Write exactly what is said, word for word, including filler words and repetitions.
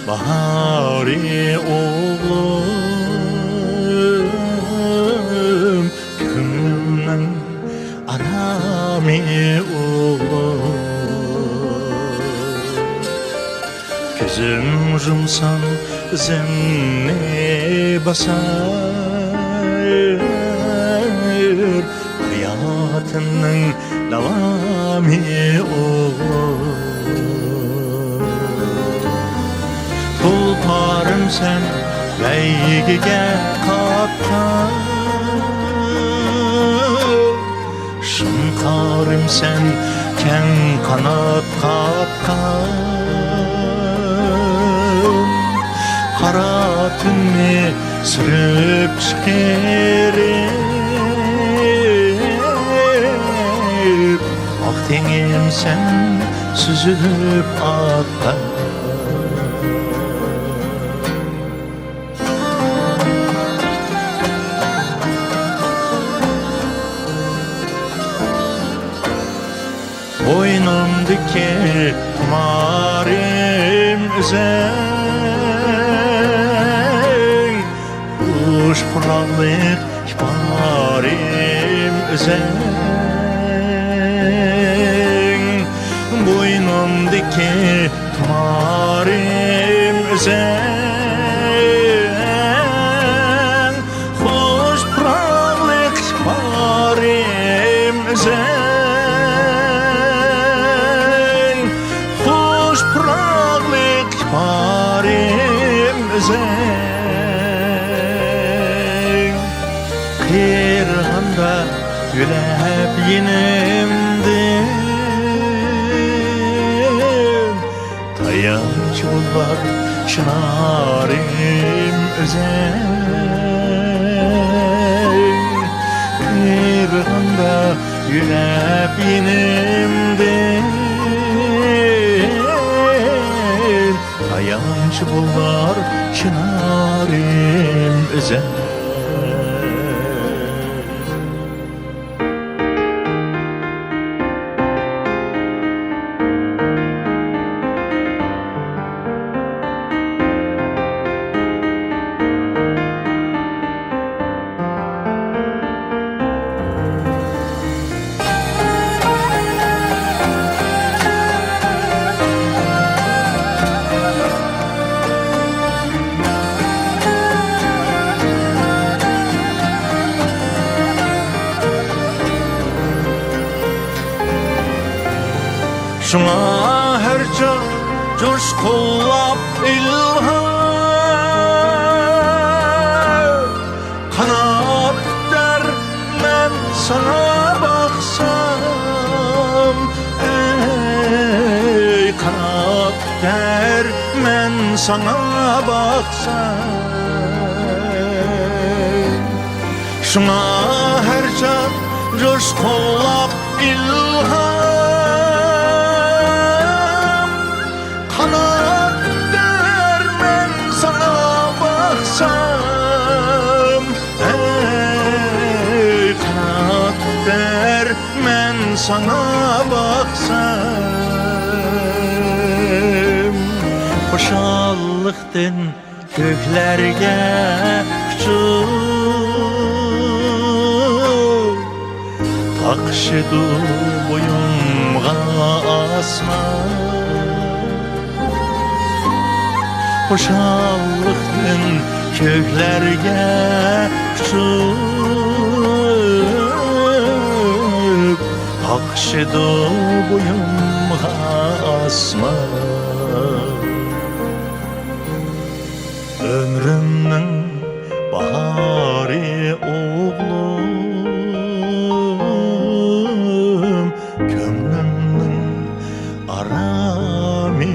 باھارى ئوغلۇم، كۆڭلۈمنىڭ ئارامى ئوغلۇم. كۆزۈم يۇمسام ئىزىمنى باسار، ھاياتىمنىڭ داۋامى ئوغلۇم. تۇلپارىم سەن بەيگىگە قاپقان، شۇڭقارىم سەن كەڭ قانات قاققان. قارا تۈننى سۈرۈپ چىقىرىپ، ئاق تېڭىم سەن سۈزۈلۈپ ئاققان. بوينۇمدىكى تۇمارىم ئۆزۈڭ، خۇش پۇراقلىق ئىپارىم ئۆزۈڭ. بوينۇمدىكى تۇمارىم ئۆزۈڭ، خۇش پۇراقلىق ئىپارىم ئۆزۈڭ، خۇش پۇراقلىق ئىپارىم ئۆزۈڭ. قىرغىندا يۆلەپ يېنىمدىن، تايانچ بولار چىنارىم ئۆزۈڭ. قىرغىندا يۆلەپ يېنىمدىن، تايانچ بولار چىنارىم ئۆزۈڭ. شۇڭا ھەر چاغ جۇشقۇنلاپ ئىلھام، قانات كۆتەر مەن ساڭا باقسام، ئەي قانات كۆتەر مەن ساڭا باقسام. شۇڭا ھەر چاغ جۇشقۇنلاپ ئىلھام، قانات كۆتەر مەن ساڭا باقسام، ئەي قانات كۆتەر مەن ساڭا باقسام. خۇشاللىقتىن كۆكلەرگە ئۇچۇپ، تاقىشىدۇ بويۇمغا ئاسمان. خۇشاللىقتىن كۆكلەرگە ئۇچۇپ، تاقىشىدۇ بويۇمغا ئاسمان. ئۆمرۈمنىڭ باھارى ئوغلۇم، كۆڭلۈمنىڭ ئارامى